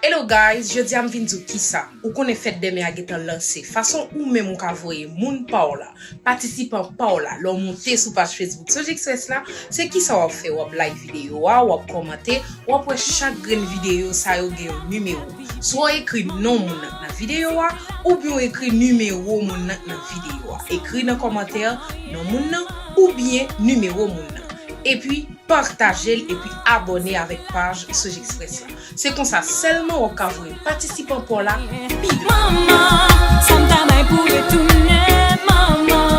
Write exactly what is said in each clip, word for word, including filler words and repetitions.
Hello guys, jodi a m vin di w kisa. Ou konnen fèt dèmen a gentan lanse. Fason ou menm ou ka voye moun pa w la, patisipan pa w la, lè w monte sou paj Facebook Sonj Express la, se kisa w ap fè? W ap like videyo a, w ap kòmante, w ap wè chak grenn videyo sa yo gen yon nimewo. Swa w ekri non moun nan k nan videyo a, oubyen w ekri nimewo moun nan k nan videyo a. Ekri nan kòmantè non moun nan oubyen nimewo moun nan. Epi, pataje l epi abòne avèk paj Sonj Express la. Se konsa sèlman w ap ka voye patisipan pa w la pi lwen. Manman, sa m ta bay pou retounen, manman.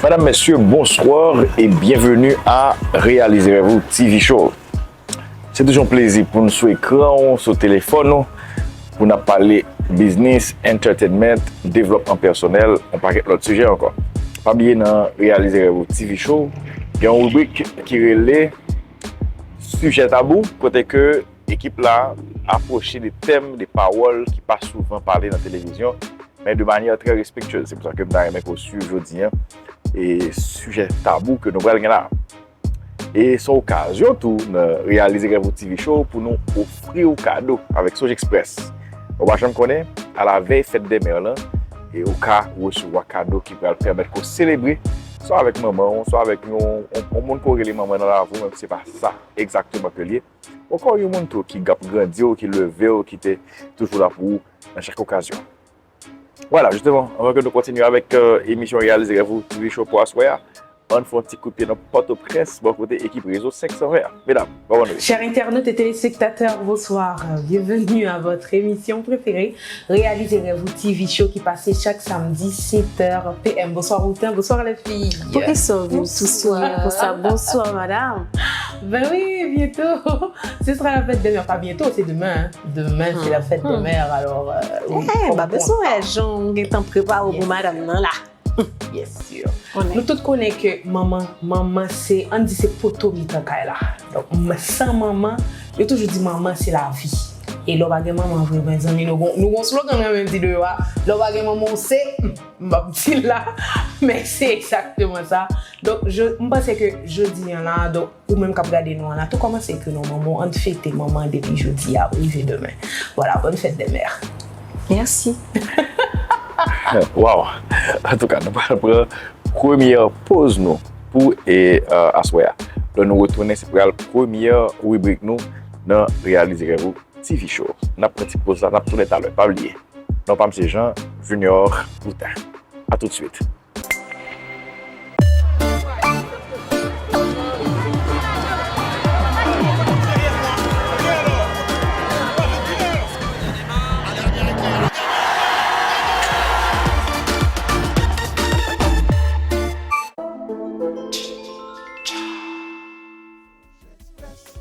Madame, messieurs, bonsoir et bienvenue à Réalisez Rêve Ou T V Show. Se toujou yon plezi pou n sou ekran w, sou telefòn ou, pou n ap pale biznis, entertainment, devlòpman pèsonèl, yon pakèt lòt sijè ankò. Pa bliye nan Réalisez Rêve Ou T V Show, gen yon ribrik ki rele Sijè Tabou, kote ke ekip la apwoche de tèm, de pawòl ki pa souvan pale nan televizyon, men de manyè trè respektyez. Se pou sa ke m ta renmen ke w swiv jodi a, e sijè tabou ke nou pral gen la. E se yon okazyon tou nan Réalisez Rêve Ou T V Show pou nou ofri w kado avèk Sonj Express. Ou pa janm konnen, alavèy fèt dè mè lan, e ou ka resevwa kado ki pral pèmèt ke w selebre, swa avèk manman w, swa avèk yon, yon, yon moun ke w rele manman nan lavi w, menm si se pa sa egzakteman ke l ye. Ankò yon moun tou ki ap grandi w, ki leve w, ki te toujou la pou ou nan chak okazyon. Vwala, jisteman, anvan ke nou kontinye avèk, euh, emisyon Réalisez Rêve Ou T V Show pou aswè a, ann fè yon ti kout pye nan Pòtoprens, bò kote ekip Rezo senk san ven an. Medam, kòman nou ye? Chers internautes et téléspectateurs, bonsoir. Bienvenue à votre émission préférée, Réalisez Rêve Ou T V Show, ki pase chak samdi sèt è P M. Bonsoir Routen, bonsoir les filles. Poukisa w vin tou sou mwen konsa? Bonsoir madam. Ben wi, byento. Se swa la fèt dèmen, pa byento, se demen. Demen se la fèt dè mè, alò, euh, wi, eh, fòk pa bezwen wè jan w gentan prepare w pou madam nan la. Byen si. Nou tout konnen ke manman, manman se, ann di se poto mitan kay la. Donk, m-, san manman, yo toujou di manman se lavi. E lè w pa gen manman vre, mezanmi, nou gon, nou gon slogan nou renmen di deyò a, lè w pa gen manman w se, m p ap di l la, men se egzakteman sa. Donk, je, m panse ke jodi a la, donk, ou menm k ap gade nou an la, tou kòmanse ekri non manman w, ann fete manman depi jodi a rive demen. Vwala, bòn fèt dè mè. Mèsi. Waw! Antouka, nou pral pran premyè poz nou pou, e, euh, aswè a. Lè nou retounen, se pral premyè ribrik nou nan Réalisez Rêve Ou T V Show. N ap pran ti poz la, n ap tounen talè. Pa bliye, non pa m se Jean Junior Boutin. A tout de suite.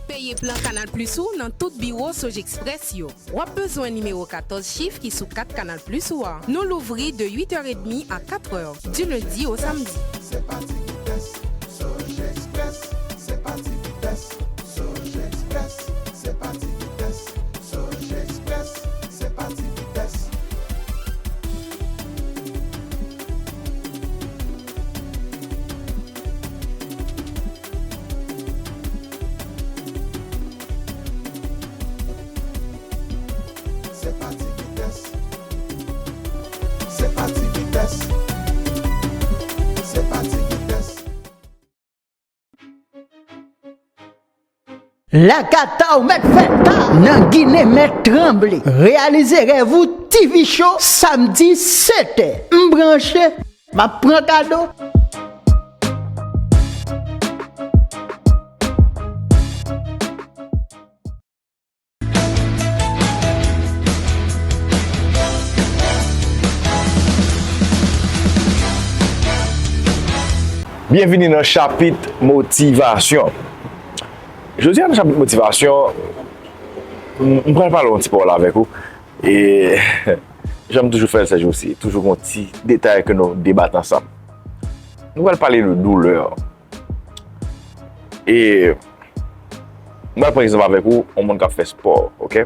Peye plan Canal Plus ou nan tout biwo Soj Express yo. W ap bezwen nimewo katòz chif ki sou kat Canal Plus ou a. Nou louvri de uit è edmi a kat è, du lundi au samedi. Se pa ti vitès, Soj Express, se pa ti vitès, Soj Express, se pa ti vitès. Soj Express, se pa ti vitès. Se pa ti vitès. Se pa ti vitès. Se pa ti vitès. Lakata w mèt fè ta, nan Ginen mèt tranble. Réalisez Rêve Ou T V Show, samdi sèt è. M branche, m ap pran kado. Byenvini nan chapit motivasyon. Jodi a, nan chapit motivasyon, m, m pral pale yon ti pawòl avèk ou. E jan m toujou fè l sèjousi, toujou gon ti detay ke nou debate ansanm. Nou pral pale de doulè. E, m pral pran egzanp avèk ou, yon moun k ap fè spò, oke?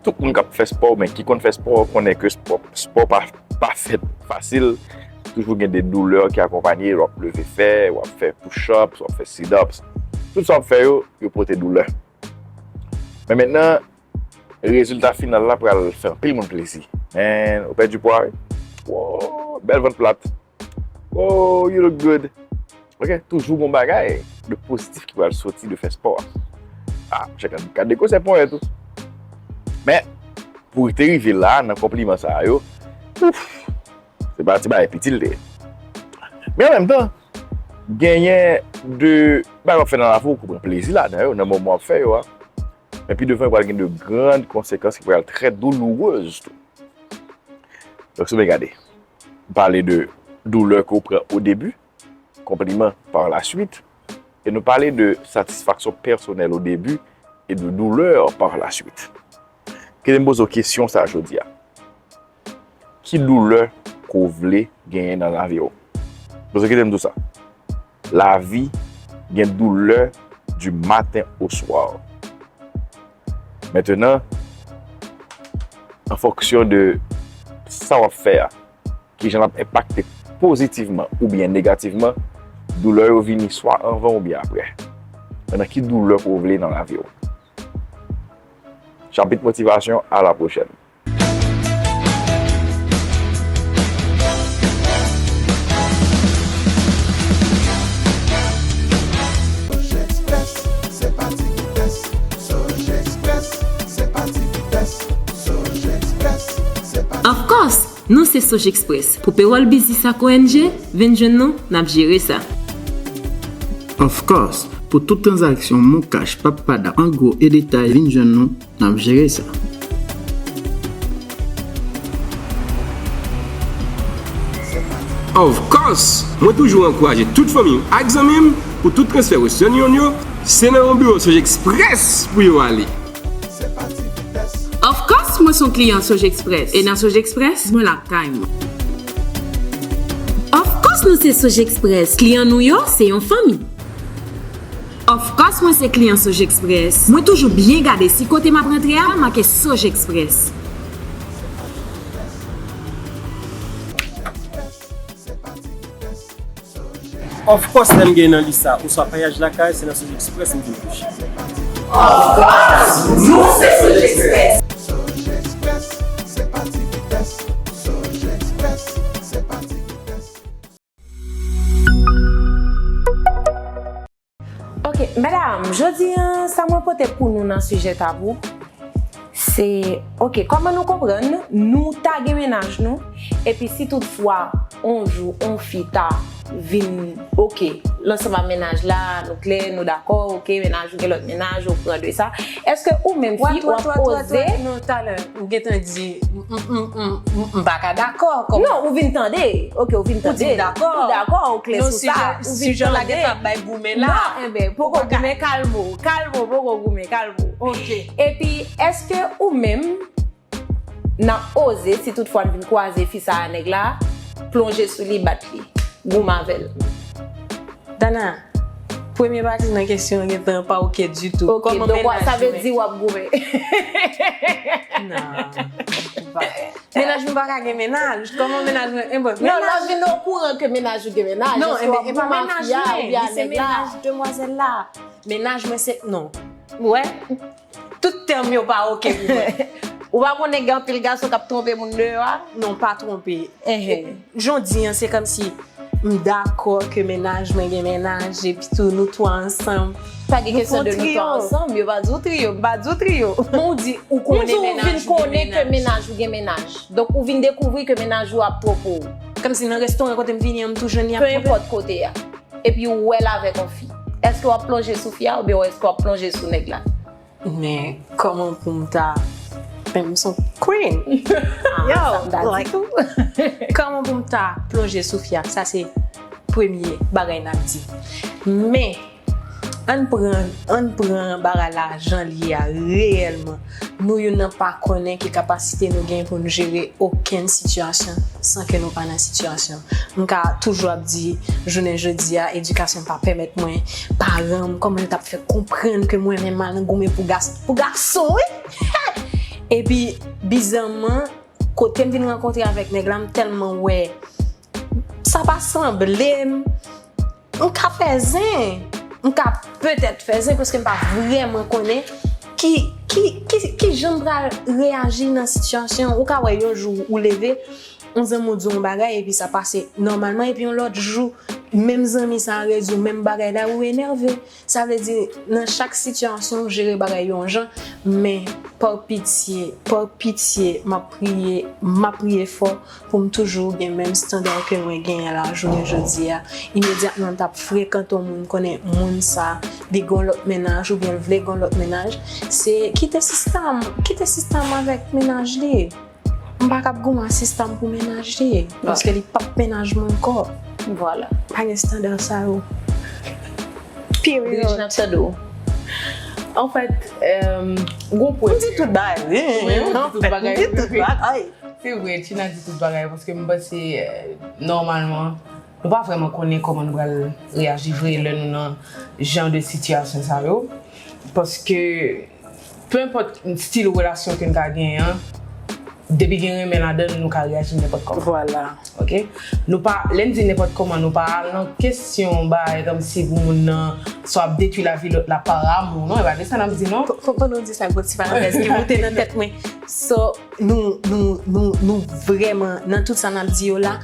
Tout moun k ap fè spò, oubyen ki konn fè spò, konnen ke spò, spò pa, pa fèt fasil. Toujou gen de doulè ki akonpanye, w ap leve fè, w ap fè push-ups, w ap fè sit-ups. Tout sa w ap fè yo, yo pote doulè. Men mentnan, rezilta final la pral fè anpil moun plezi. Man, ou pèdi pwa, wi. Wow, bèl vant plat. Oh, you look good. Ok, toujou gon bagay de pozitif ki pral soti de fè spò a. Ah, monchè, gad, gad de gwosè ponyèt ou. Men, pou te rive la, nan konpliman sa yo, ouf, se pa ti bagay piti l te ye. Men an menm tan, genyen de bagay w ap fè nan lavi w, ou pran plezi ladan yo, nan moman w ap fè yo a. Men pi devan, yo pral gen de grann konsekans ki pral trè doulourez tou. Donk, si w byen gade, m pale de doulè ke w pran o debi, konpliman par la suite, e nou pale de satisfaksyon pèsonèl o debi e de doulè par la suite. Kite m poze w kesyon sa a jodi a. Ki doulè ke w vle genyen nan lavi w? Paske kite m di w sa. Lavi gen doulè du matin au soir. Mentnan, an fonksyon de sa w ap fè a, kijan l ap enpakte pozitivman oubyen negativman, doulè yo vini swa anvan oubyen apre. Mentnan, ki doulè ke w vle nan lavi w? Chapit motivasyon, à la prochaine. Soje Express, se pa ti vitès. Soje Express, se pa ti vitès. Soje Express, se pa ti vitès. Of course, nou se Soje Express. Pou Payroll Business ak O N G, vin jwenn nou, n ap jere sa. Of course, pou tout tranzaksyon Mon Cash, Pap Pada, an gwo e detay, vin jwenn nou, n ap jere sa. Of course, mwen toujou ankouraje tout fanmi m ak zanmi m pou tout transfè Western Union yo, se nan yon biwo Soje Express pou yo ale. Of course, mwen se yon kliyan Soje Express. E nan Soje Express, mwen lakay mwen. Of course, nou se Soje Express. Kliyan nou yo, se yon fanmi. Of course, mwen se kliyan Soje Express. Mwen toujou byen gade si kote m ap rantre a make Soje Express. Of course, lè m gen nan lis sa, oswa payaj lakay, se nan Soje Express m vin touche. Of course, nou se Soje Express. Soje Express, se pa ti vitès. Soje Express, se pa ti vitès. Ok, medam, jodi a, sa mwen pote pou nou nan sijè tabou, se, ok, kòman nou konprann, nou ta gen mennaj nou, epi si toutfwa, on jou, on fi ta vin, ok, l ansanm ak mennaj la, nou klè, nou dakò, ok, mennaj ou gen lòt mennaj, ou pran de sa, èske ou menm fi, w ap oze? Non, talè, ou gentan di, m, m, m pa ka dakò. Non, ou vin tande. Ok, ou vin tande. Ou di m dakò. Ou dakò, ou klè sou sa. Ou vin tande. Sijè la gentan ap bay goumen la. Non, enben, poko goumen, kalme w. Kalme w, poko goumen, kalme w. Ok. Epi, èske ou menm, n ap oze, si toutfwa n vin kwaze fi sa a, nèg la, plonje sou li, bat li, goumen avè l? Dana, premye pati nan kesyon an gentan pa oke ditou. Ok, kòman donk, mennaj sa vle di w ap goumen. Non, ou pa. Mennaj mwen pa ka gen mennaj. Kòman mennaj mwen? Enben, non, lè w vin okouran ke mennaj ou gen mennaj, non, èske w ap goumen ak fi a oubyen ak nèg la? Non, enben, e pa mennaj mwen, li se mennaj demwazèl la. Mennaj mwen se, non. Ou wè? Tout tèm yo pa oke pou mwen. Ou pa konnen gen anpil gason k ap twonpe moun deyò a? Non, pa twonpe. Enhen. Jan w di an, se kòmsi m dakò ke mennaj mwen gen mennaj, epi tou nou twa ansanm. Pa gen kesyon de nou twa ansanm, yo pa di w triyo, m pa di w triyo. Men ou di ou konnen mennaj ou gen mennaj. M di ou vin konnen ke mennaj ou gen mennaj. Donk ou vin dekouvri ke mennaj ou ap twonpe w. Kòmsi nan restoran kote m vini an, m tou jwenn li ap twonpe w. Pe enpòt kote a. Epi ou wè l avèk yon fi. Èske w ap plonje sou fi a oubyen èske w ap plonje sou nèg la? Men kòman pou m ta, men m son queen. Yo, sa m ta di tou. Kòman pou m ta plonje sou fi a? Sa se premye bagay n ap di. Men, Ann pran, ann pran bagay la jan l ye a reyèlman. Nou youn nan pa konnen ki kapasite nou gen pou n jere okenn sitiyasyon san ke nou pa nan sitiyasyon. M ka toujou ap di, jounen jodi a, edikasyon pa pèmèt mwen, paran m, kòman yo t ap fè konprann ke mwen menm m al nan goumen pou gas-, pou gason, wi! Epi, bizarman, kote m vin rankontre avèk nèg la, m tèlman wè sa pa sanble m. M ka fè zen. M ka petèt fè zen paske m pa vrèman konnen ki, ki, ki, ki jan m pral reyaji nan sitiyasyon. Ou ka wè yon jou ou leve, yon zanmi w di w yon bagay epi sa pase nòmalman, epi yon lòt jou, menm zanmi sa a redi w menm bagay la, ou enève. Sa vle di, nan chak sitiyasyon, w jere bagay yo yon jan, men pa pitye, pa pitye, m ap priye, m ap priye fò pou m toujou gen menm estanda ke mwen genyen la jounen jodi a. Imedyatman m t ap frekante yon moun, m konnen moun sa, li gen yon lòt mennaj oubyen l vle gen yon lòt mennaj, se kite sista m, kite sista m avèk mennaj li. M pa kab goumen ak sista m pou mennaj li, paske li p ap mennaj mwen ankò. Vwala. Pa gen estanda sa yo. Period. Anfèt, euh, gon pwen. M di tout bagay, wi. Anfèt, m di tout bagay. Se vre, Tina di tout bagay, paske m panse, euh, nòmalman, nou pa vrèman konnen kòman nou pral reyaji vre lè nou nan jan de sitiyasyon sa yo. Paske, pe enpòt stil relasyon ke n ka genyen an, depi gen renmen ladan l, nou ka reyaji nenpòt kòman. Vwala. Ok? Nou pa, lè n di nenpòt kòman, nou pa al nan kesyon bagay kòmsi pou moun nan swa ap detwi lavi lòt la pa amou, non, e pa de sa n ap di, non. Fò, fò, fò nou di sa, gwo ti parantèz ki moute nan tèt mwen. So, nou, nou, nou, nou vrèman, nan tout sa n ap di yo la,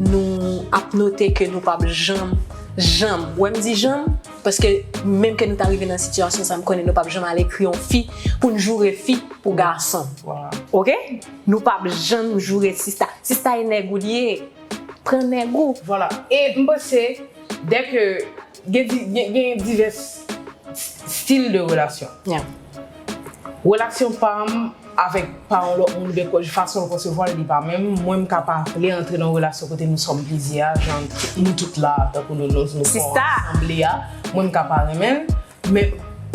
nou ap note ke nou p ap janm, janm, w wè m di janm, paske menm ke nou ta rive nan sitiyasyon sa, m konnen nou p ap janm al ekri yon fi pou n joure fi pou gason. Vwala. Ok? Nou p ap janm joure sista. Sista e nèg ou li ye, pran nèg ou. Vwala. E m panse, dè ke gen di-, gen, gen divès s-, stil de relasyon. Yeah. Relasyon pa m avèk pa yon lòt moun, de kòj fason l konsevwa l, li pa menm. Mwen, m ka pa vle antre nan yon relasyon kote nou sòm plizyè, jan nou tout la, tankou nou, nou, nou fè yon asanble a. Mwen, m ka pa renmen l, men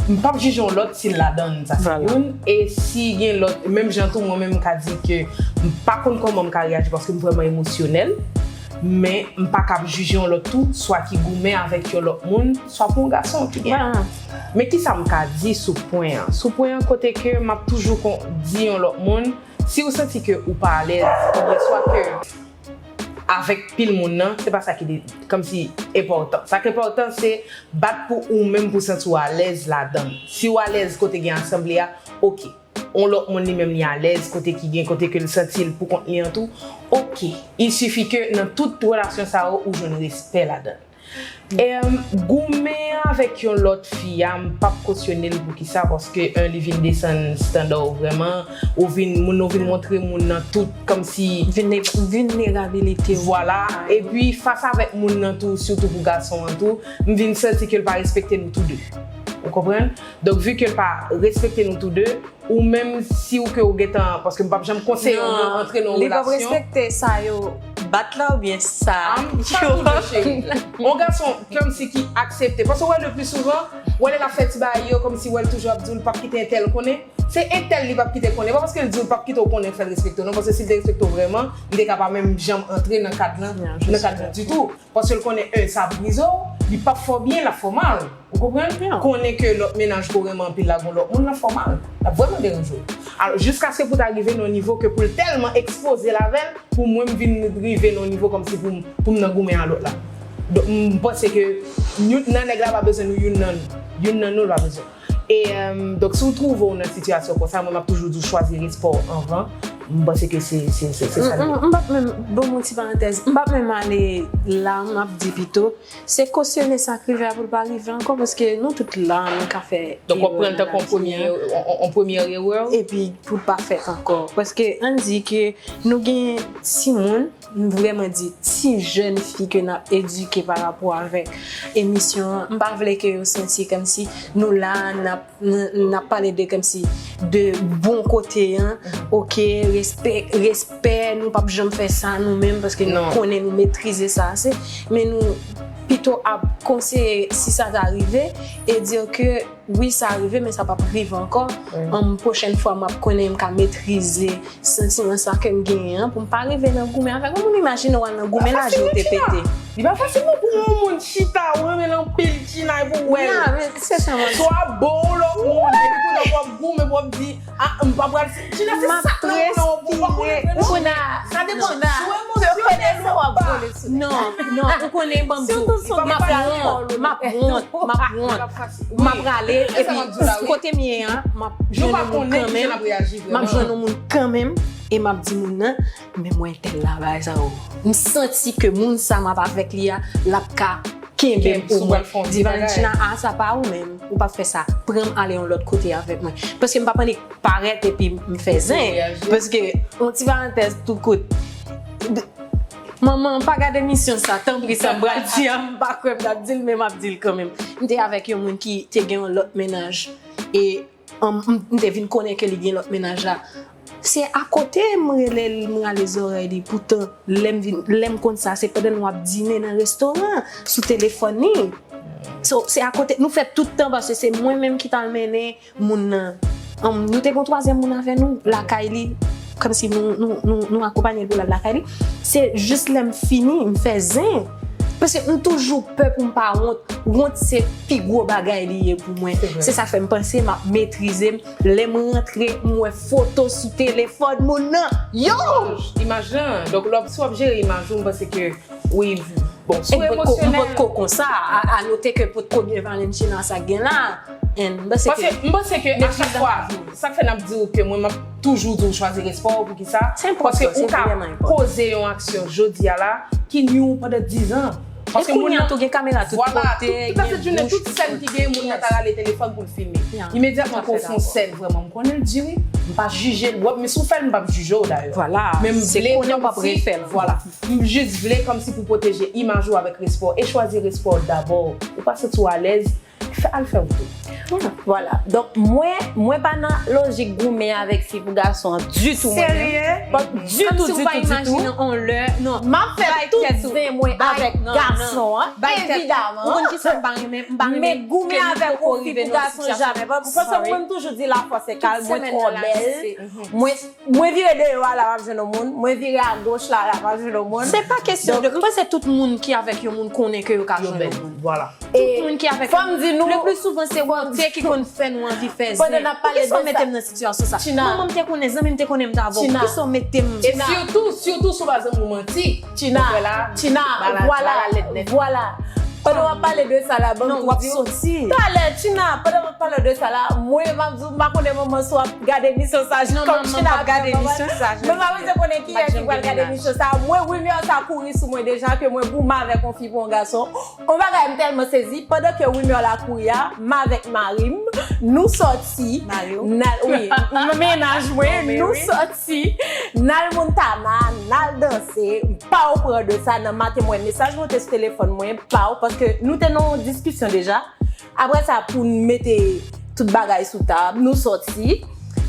m p ap jije yon lòt si l ladan l, sa se youn. E si gen lòt, menm jan tou, mwen menm, m ka di ke m pa konn kòman m ka reyaji paske m vrèman emosyonèl. Men m pa kab jije yon lòt tou, swa ki goumen avèk yon lòt moun, swa pou yon gason ki gen. Men kisa m ka di sou pwen an? Sou pwen an, kote ke m ap toujou kon, di yon lòt moun, si w santi ke ou pa alèz, oubyen swa ke avèk pil moun nan, se pa sa ki de-, kòmsi enpòtan. Sa k enpòtan, se bat pou ou menm pou w santi w alèz ladan l. Si w alèz kote gen asanble a, ok. On lòt moun li menm li alèz, kote ki gen, kote ke l santi l pou kont li an tou, ok. Il suffit ke nan tout relasyon sa yo, ou jwenn respè ladan l. Em, goumen avèk yon lòt fi a, m p ap kosyone l poukisa, paske, en, li vin desann estanda w vrèman, ou vin, moun ou vin montre moun nan tout, kòmsi. Vine-, vilnerabilite w. Vwala. Epi, fas avèk moun nan tou, sitou pou gason an tou, m vin santi ke l pa respekte nou tou de. Ou konprann? Donk, vi ke l pa respekte nou tou de, ou menm si w ke w gentan, paske m p ap janm konseye yon moun antre nan yon relasyon. Non, li p ap respekte sa yo, bat la oubyen sa. Ah, m, sa tou de, cheri. Yon gason, kòmsi ki aksepte. Paske w wè le pli souvan, w wè lè l ap fè ti bagay yo, kòmsi w wè l toujou ap di w l p ap kite entèl konnen. Se entèl li p ap kite konnen. Pa paske l di w l p ap kite w konnen fè l respekte w, non, paske si l te respekte w vrèman, li te ka pa menm janm antre nan kad lan, nan kad lan ditou. Paske l konnen, en, sa ap brize w, li p ap fè w byen, l ap fè w mal. Ou konprann? Konnen ke lòt mennaj ke w renmen anpil la, gon lòt moun, l ap fè w mal. L ap vrèman deranje w. Alò, jiskaske pou ta rive nan yon nivo ke pou l tèlman ekspoze l avè l, pou mwen m vin rive nan yon nivo kòmsi pou m, pou m nan goumen a lòt la. Donk, m panse ke youn nan nèg la pa bezwen nou, youn nan, youn nan nou l pa bezwen. E, euh, donk, si w twouve w nan sitiyasyon konsa, mwen, m ap toujou di w chwazi respè w anvan. M panse ke se, se, se, se sa l ye. M, m, m p ap menm, bon, yon ti parantèz, m p ap menm ale la, m ap di pito, se kosyone sa k rive a pou l pa rive ankò, paske nou tout la, nou ka fè erè nan lavi a. Donk, w ap pran l tankou yon premye, yon, yon, yon premyè erè. Epi, pou l pa fèt ankò. Paske, ann di ke nou gen timoun, m vrèman di ti jèn fi ke n ap edike pa rapò avèk emisyon an. M pa vle ke yo santi kòmsi nou la, n ap, n, n ap pale de kòmsi de bon kote an. Ok, respè, respè, nou p ap janm fè sa nou menm, paske nou konnen nou metrize sa ase. Men nou, pito ap konseye si sa ta rive e di ke wi, sa rive, men sa p ap rive ankò. An, pwochèn fwa, m ap konnen m ka metrize santiman sa ke m genyen an pou m pa rive nan goumen avèk yon moun. Imajine w al nan goumen, laje w te pete. Li pa fasil non pou yon moun chita, ou renmen l anpil, Tina, epi w wè l. Swa bon ou lòt moun, epi kounye a w ap goumen, w ap di, ah, m pa pral, Tina, se sa k nan ou nan, ou pa konnen vrèman. Ou konnen, sa depann, si w emosyonèl ou pa. Non, non, ou konnen, ban m di w, m ap wont, m ap wont, m ap wont. M ap rale, epi kote m ye a, m ap jwenn yon moun kanmenm, m ap jwenn yon moun kanmenm, e m ap di moun nan, men mwen entèl la, bagay sa yo. M santi ke moun sa m ap avèk li a, l ap ka kenbe m omwen. Di Valentina, a, sa pa ou menm, ou p ap fè sa. Pran m ale yon lòt kote avèk mwen. Paske m p ap annik parèt epi m fè zen. Paske, yon ti parantèz tou kout. Manman, pa gad emisyon sa, tanpri, sa m pral di a, m pa kwè m t ap di l, men m ap di l kanmenm. M te avèk yon moun ki te gen yon lòt mennaj, e, um, m, m te vin konnen ke li gen lòt mennaj la. Se akote m rele l, m rale zòrèy li. Poutan, lè m vin, lè m konn sa, se pandan nou ap dine nan restoran, sou telefòn li. So, se akote, nou fè tout tan, paske se mwen menm ki t al mennen moun nan. Ann, nou te gen yon twazyèm moun avè nou lakay li, kòmsi nou, nou, nou, nou akonpanye l pou l al lakay li. Se jis lè m fini, m fè zen. Paske m toujou pè pou m pa wont. Wont se pi gwo bagay li ye pou mwen. Se sa k fè m panse m ap metrize m. Lè m rantre, m wè foto sou telefòn moun nan. Yo! Imaj lan. Donk, lè w ap, si w ap jere imaj ou, m panse ke Wi, bon, sou emosyonèl. M potko konsa, a, a note ke potko byen Valentina sa gen la. And m panse ke. Paske m panse ke a chak fwa, sa k fè n ap di w ke mwen, m ap toujou di w chwazi respè w, poukisa? Paske ou ka poze yon aksyon jodi a la, ki nwi w pandan diz an. Paske moun nan tou gen kamera tout kote, tout, tout sèn ki gen, moun nan ta rale telefòn pou l filme. Imedyatman ke w fè yon sèn, vrèman, m konnen l di wi. M pa jije l, w ap, men si w fè l, m p ap jije w dayè. Men m vle kòmsi, vwala. M jis vle kòmsi pou pwoteje imaj ou avèk respè w e chwazi respè w dabò. Ou pa santi w alèz, fè, al fè wout ou. Vwala. Donk, mwen, mwen pa nan lojik goumen avèk fi pou gason an ditou, mwen menm. Serye? Ditou, ditou, ditou. M ap fè tout zen mwen avèk gason an, evidaman. Ou konn kisa m pa renmen? M pa renmen ke nou poko rive nan yon sitiyasyon. Men goumen avèk yon fi pou gason, jamè. Paske mwen, m toujou di, lafòs se kal, mwen twò bèl. Mwen Mwen vire deyò a la, m ap jwenn yon moun. Mwen vire agoch la, la, m ap jwenn yon moun. Se pa kesyon de, m panse tout moun ki avèk yon moun konnen ke yo ka jwenn yon moun. Tout moun ki avèk yon moun. Le pli souvan, se wonte ki konn fè nou anvi fè zen. Poukisa w mete m nan sitiyasyon sa? Manman m te konnen, zanmi m te konnen m t avè w. Poukisa w mete m? E sitou, sitou si w pa zanmi w manti. Tina, Tina, vwala, vwala. Pandan w ap pale de sa la, ban m tou di w. Talè, Tina, pandan w ap pale de sa la, mwen, m ap di w, m pa konnen manman si w ap gade emisyon sa, kòm Tina ap gade emisyon sa, men m pa bezwen konnen kiyès ki pral gade emisyon sa. Mwen, rimè sa kouri sou mwen deja, ke mwen goumen avèk yon fi pou yon gason. Yon bagay m tèlman sezi, pandan ke rimè la kouri a, m avèk mari m, nou sòti, n al, wi, mennaj mwen, nou sòti, n al Montana, n al danse, m pa okouran de sa, nan maten m wè mesaj monte sou telefòn mwen, paw, paske nou te nan yon diskisyon deja. Apre sa, pou n mete tout bagay sou tab, nou sòti,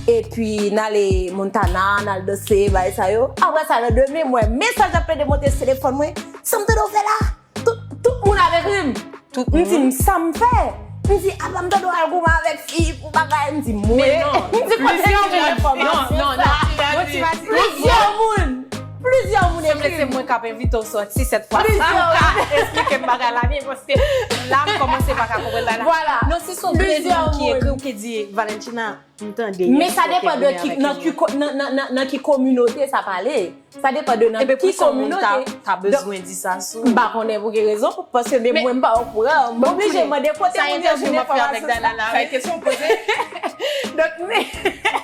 epi n ale Montana, n al danse, bagay sa yo. Apre sa, landemen, m wè mesaj ap plede monte sou telefòn mwen, sa m tande w fè la? Tout, tout moun ap ekri m. M di, m, sa m fè? M di, apa m tande w al goumen avèk fi pou bagay? M di, mwen. M di, kote m jwenn enfòmasyon sa? Plizyè moun. Plizyè moun ekri m. Sanble se mwen k ap envite w sòti sèt fwa sa. M ka esplike m bagay la byen, paske la, m kòmanse pa ka konprann bagay la. Vwala. Non, si se yon grenn moun ki ekri w ki di, Valentina, M tande. Men sa depann de ki, nan ki ko-, nan, nan, nan, nan ki kominote sa pale. Sa depann de nan ki kominote. Ebyen, poukisa yon moun ta, ta bezwen di sa sou ou? M pa konnen pou ki rezon, paske menm mwen m pa okouran. M oblije mande kote moun yo jwenn enfòmasyon sa. Sa kesyon poze. Donk, men.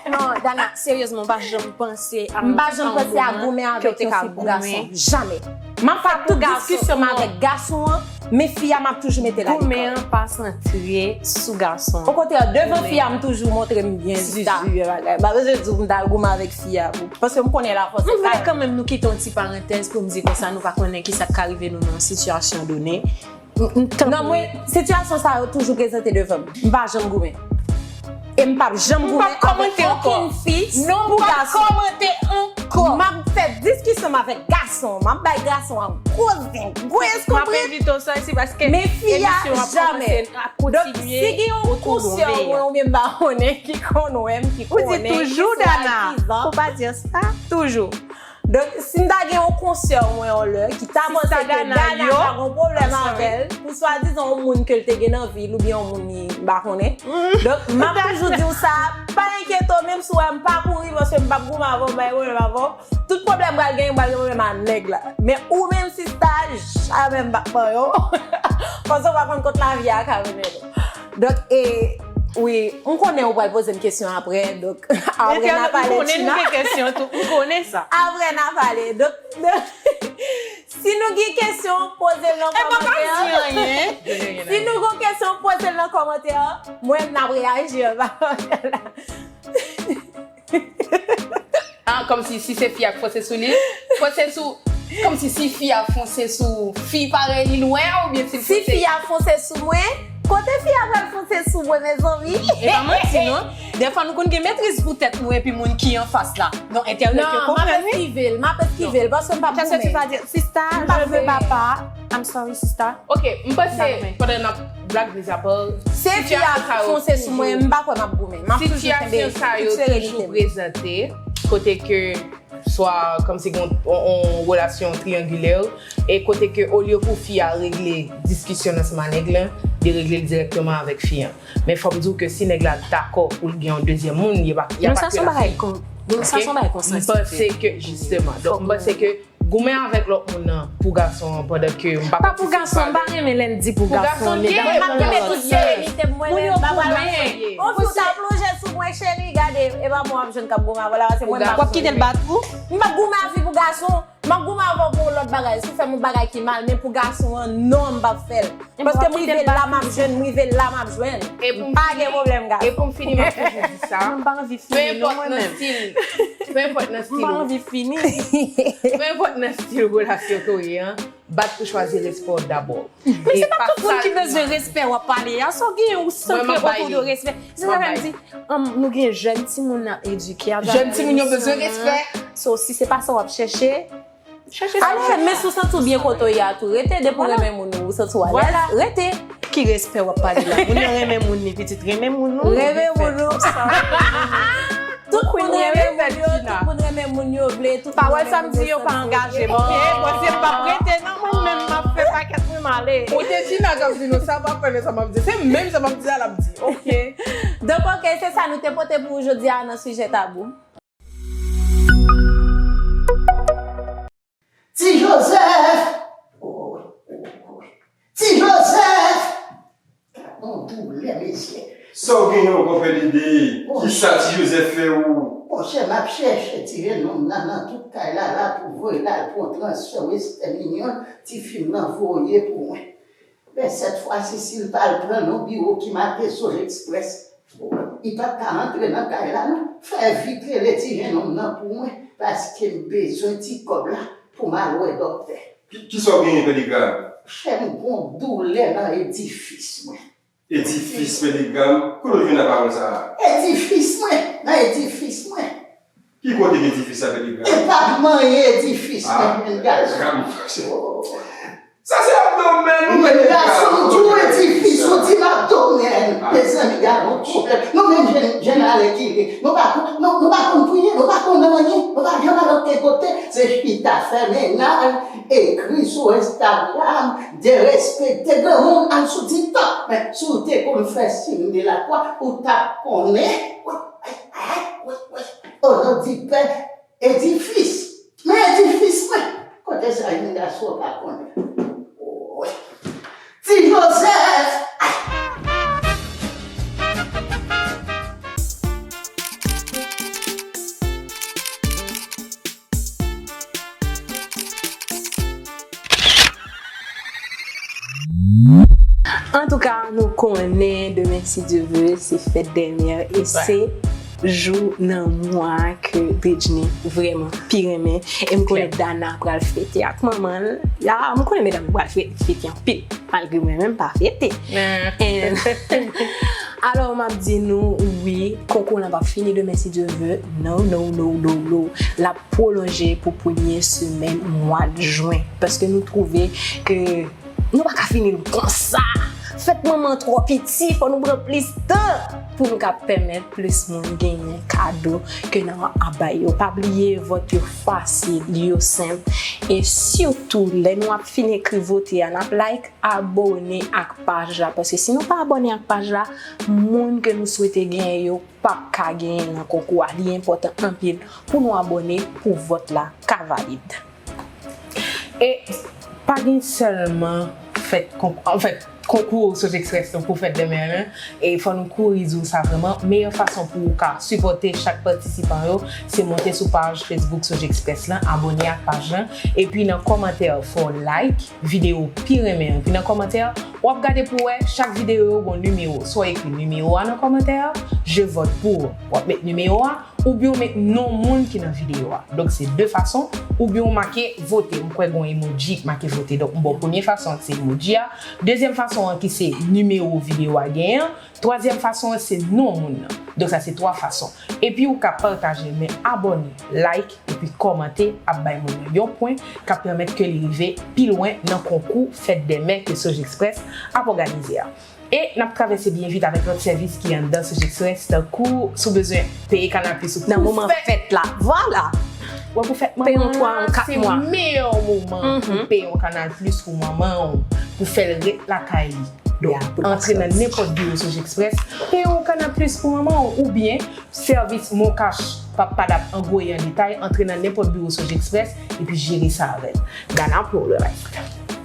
Non, Dana, seryezman, m pa janm panse a yon moman ke w te ka goumen. M pa janm panse a goumen avèk yon fi pou gason. Jamè. M ap fè tout diskisyon m avèk gason an, men fi a, m ap toujou mete l alekò. Goumen an pa santre sou gason an. Okontrè, devan fi a, m toujou montre m byen zizi, bagay. M pa bezwen di w m t al goumen avèk fi a, paske m konnen lafòs se kal. M vle kanmenm nou kite yon ti parantèz pou m di konsa nou pa konnen kisa k ka rive nou nan yon sitiyasyon done. M, m, tanpri. Non, mwen, sitiyasyon sa yo toujou prezante devan m. M pa janm goumen. E m p ap janm goumen avèk okenn fi pou gason. Non, m p ap kòmante ankò. M ap fè diskisyon m avèk gason, m ap bay gason an gwo zen, gwo eskonpri. M ap envite w sòti paske emisyon an ap kòmanse, ap kontinye otou de w. Men si gen yon konsè mwen oubyen m pa konnen ki konn wè m, ki konnen, ki sou akizan. Ou di toujou, Dana. Faut pas dire ça. Toujou. Donk, si m ta gen yon konsè mwen yon lè ki ta panse ke Dana pa gon pwoblèm avè l, pou swadizan yon moun ke l te gen nan vi l oubyen yon moun li m pa konnen. Donk, m ap toujou di w sa, pa enkyete w, menm si w wè m pa kouri, paske m p ap goumen avè w, m pa gen pwoblèm avè w. Tout pwoblèm pral gen, pral gen pwoblèm a nèg la. Men ou menm sista, jamè m p ap ban yo. Paske w pa konn kot lavi a ka mennen nou. Donk, e, wi, m konnen ou pral poze m kesyon apre, donk, apre n a pale, Tina. M konnen nou gen kesyon tou, m konnen sa. Apre n a pale. Donk, si nou gen kesyon, poze l nan kòmantè. Si nou gen kesyon, poze l nan kòmantè. Mwen, m ap reyaji anba kòmantè la. Ah, kòmsi si se fi a k fonse sou li, fonse sou, kòmsi si fi a fonse sou fi parèy li, l wè, oubyen si l fonse. Si fi a fonse sou mwen, kote fi a pral fonse sou mwen, mezanmi? E pa manti, non. Dèfwa nou konn gen metriz pou tèt nou epi moun ki anfas la. Non, entènèt yo konprann, wi. Non, m ap eskive l, m ap eskive l, paske m p ap goumen. Sista, je veux papa. I'm sorry, sista. Ok, m panse pandan n ap blag mizapa, se fi a fonse sou mwen, m pa kwè m ap goumen. M ap toujou kenbe, sitiyasyon sa yo toujou prezante, kote ke swa kòmsi gen yon, yon, yon relasyon triyangilè, e kote ke olye pou fi a regle diskisyon l ansanm a nèg la, li regle l dirèkteman avèk fi a. Men fò m di w ke si nèg la dakò pou l gen yon dezyèm moun, li pa, y a pa ke la fi. Ok? M panse ke, jisteman, donk, m panse ke goumen avèk lòt moun nan pou gason an pandan ke m pa konn si se pou gason. Pa pou gason, m pa renmen lè n di pou gason, medam. Mwen m ap kenbe tout serenite m, mwen menm, m pa pral. Yon fi w ta plonje sou mwen, cheri, gade, e pa mwen w ap jwenn k ap goumen avè w la, se mwen m ap. W ap kite l bat ou? M p ap goumen avè fi pou gason. M ap goumen avè w pou yon lòt bagay. Si w fè m yon bagay ki mal, men pou gason an, non, m p ap fè l. Paske m rive la, m ap jwenn, m rive la, m ap jwenn. M pa gen pwoblèm, gason. E pou m fini, m ap toujou di sa. Mwen m pa anvi fini, non, mwen menm. Pe enpòt nan stil, pe enpòt nan stil ou ye. M pa anvi fini. Pe enpòt nan stil relasyon ke w ye an, bat pou chwazi respè w dabò. Men se pa tout moun ki bezwen respè w ap pale a. Sa w genyen, ou santre otou de respè. Se sa fè m di, um, nou gen jèn timoun n ap edike atravè emisyon an. Jèn timoun yo bezwen respè. So, si se pa sa w ap chèche, chèche sa w chèche. Ale, men si w santi w byen kote w ye a tou, rete. Depi w renmen moun ou, ou santi w alèz, rete. Ki respè w ap pale la? Moun nan renmen moun li, pitit, renmen moun ou. Renmen moun ou. Tout moun renmen moun yo, tout moun renmen moun yo vle, tout moun renmen moun yo santi yo byen. Pawòl sa m di yo pa angaje m. Ok, bon, se m p ap rete non, mwen menm m ap fè pakèt mwen m ale. Ou te Tina k ap di nou sa, w p ap fè sa m ap di. Se menm sa m ap di a l ap di. Ok. Donk, ok, se sa nou te pote pou ou jodi a nan sijè tabou. Ti Jozèf! Ti Jozèf! Gad on doulè, mesye. Sa w genyen ankò, Fèlide? Kisa Ti Jozèf fè ou? Monchè, m ap chèche ti jennonm nan nan tout kay la, la pou voye l al pran transfè Western Union, tifi m nan voye pou mwen. Men sèt fwa si, si l pa al pran nan biwo ki make Soj Express, li p ap ka antre nan kay la, non. Fè vit rele ti jennonm nan pou mwen, paske m bezwen ti kòb la pou m al wè dòktè. Ki, kisa w genyen, Pèlegan? Monchè, m gon doulè nan edifis mwen. Edifis, Pèlegan? Kote w jwenn apawòl sa a? Edifis mwen, nan edifis mwen. Ki kote k edifis la, Pèlegan? E pa manyen edifis mwen, jèn gason. Sa se abdomèn ou, Pèlegan. Jèn gason, m di w edifis, ou di m abdomèn. Mezanmi, gade yon pwoblèm. Nou menm jèn, jèn alèkile, nou pa konn, nou, nou pa konn priye, nou pa konn anyen, nou pa janm al okenn kote. Se chita, fè mennaj, ekri sou Instagram, derespekte granmoun, al sou TikTok. Men si w te konn fè siy de lakwa, ou t ap konnen. Wi, wi, wi, wi. O non di Pè, edifis. Men edifis mwen. Kote sa jèn gason pa konnen. Wi. Ti Jozèf! Antouka, nou konnen demen, si Dye vle, se fèt dènyè e se jou nan mwa ke Britney vrèman pi renmen. E m konnen Dana pral fete ak manman l. Ya, m konnen medam yo pral fe-, fete anpil, malgre mwen menm m pa fete. And, alò, m ap di nou, wi, Konkou lan p ap fini demen, si Dye vle. No, no, no, no, no. L ap pwolonje pou premye semèn mwa jen. Paske nou twouve ke nou pa ka fini l konsa. Fèt manman twò piti, fò nou pran plis tan pou nou ka pèmèt plis moun genyen kado ke n a bay yo. Pa bliye, vòt yo fasil, yo senp. E sitou, lè nou ap fin ekri vote a, n ap like, abòne ak paj la. Paske si nou pa abòne ak paj la, moun ke nou swete genyen yo p ap ka genyen nan konkou a. Li enpòtan anpil pou nou abòne pou vòt la ka valid. E pa gen sèlman fèt konk-, anfèt, konkou Sojexpress lan pou fèt demen an, e fò nou kouri di w sa vrèman, meyè fason pou w ka sipòte chak patisipan yo, se monte sou paj Facebook Sojexpress lan, abòne ak paj lan, epi nan kòmantè fò w like videyo w pi renmen an. Epi nan kòmantè, w ap gade pou w wè chak videyo yo gon nimewo. Swa w ekri nimewo a nan kòmantè, je vote pour, w ap met nimewo a, oubyen w met non moun ki nan videyo a. Donk, se de fason, oubyen w make vote. M kwè gon emoji k make vote. Donk, m ba w premye fason an, se emoji a. Dezyèm fason an, ki se nimewo videyo a genyen an. Twazyèm fason an, se non moun nan. Donk, sa se twa fason. Epi, ou ka pataje, men abòne, like, epi kòmante ap bay moun nan yon pwen k ap pèmèt ke li rive pi lwen nan konkou Fête des Mères ke Sojexpress ap òganize a. E n ap travèse byen vit avèk lòt sèvis ki anndan Sojexpress, tankou si w bezwen peye Canal Plus ou pou fèt la. Vwala! Wè, pou fèt manman an, se meyè moman pou peye yon Canal Plus pou manman w, pou fè l ret lakay li. Donk, antre nan nenpòt biwo Sojexpress, peye yon Canal Plus pou manman w, oubyen sèvis MonCash p ap padap anvoye an detay, antre nan nenpòt biwo Sojexpress epi jere sa avè l. Gade pou le rès.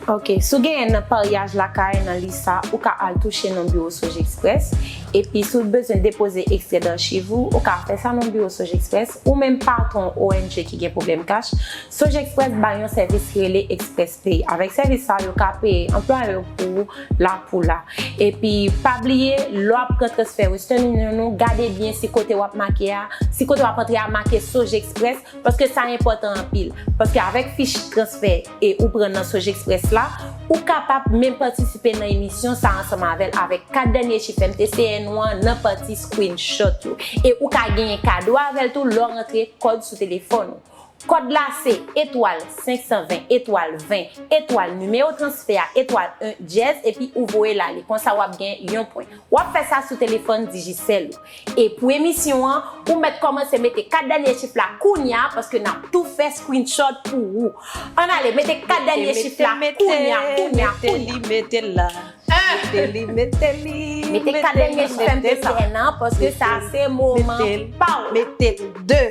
Ok, si w genyen nan paryaj lakay nan lis sa, ou ka al touche nan biwo Sojexpress. Epi si w bezwen depoze ekstrè dachiv ou, ou ka fè sa nan biwo Sojexpress, ou menm patwon O N G ki gen pwoblèm kach, Sojexpress bay yon sèvis ki rele Express Pay. Avèk sèvis sa, yo ka peye anplwaye yo pou la pou la. Epi, pa bliye, lè w ap pran transfè Western Union ou, gade byen si kote w ap make a, si kote w ap antre a make Sojexpress, paske sa enpòtan anpil. Paske avèk fich transfè e ou pran nan Sojexpress la, ou kapab menm patisipe nan emisyon sa ansanm avè l avèk kat dènye chif M T C N ou an nan pati screenshot yo. E ou ka genyen kado avè l tou lè w rantre kòd sou telefòn ou. Kòd la se etwal senk san ven etwal ven etwal nimewo transfè a etwal en dyèz epi ou voye l ale. Konsa w ap gen yon pwen. W ap fè sa sou telefòn Digicel ou. E pou emisyon an, ou mèt kòmanse mete kat dènye chif la kounya paske n ap tou fè screenshot pou ou. Ann ale, mete kat dènye chif la kounya, kounya, kounya. Mete li, mete la. Mete li, mete li, mete kat dènye chif M T C N nan, paske sa se moman pa w. Mete l, de.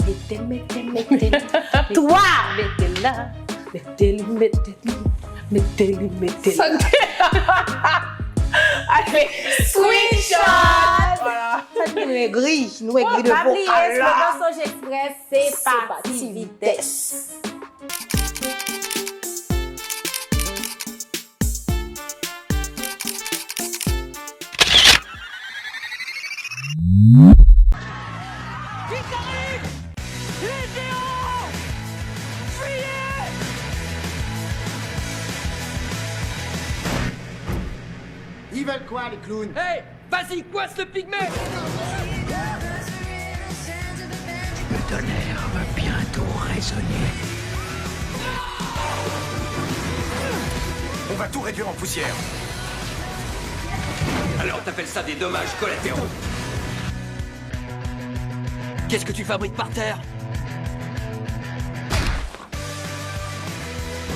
Mete, mete, mete l. Twa. Mete la. Mete li, mete li, mete li, mete la. Sa te screenshot. Vwala. Sa nou egri, nou egri de vokal la. Pa bliye, slogan Sojexpress, se pati vitès. Ils veulent quoi, les clowns ? Hey, vas-y, coince le pygmée ! Le tonnerre va bientôt résonner. On va tout réduire en poussière. Alors, t'appelles ça des dommages collatéraux ? Qu'est-ce que tu fabriques par terre ?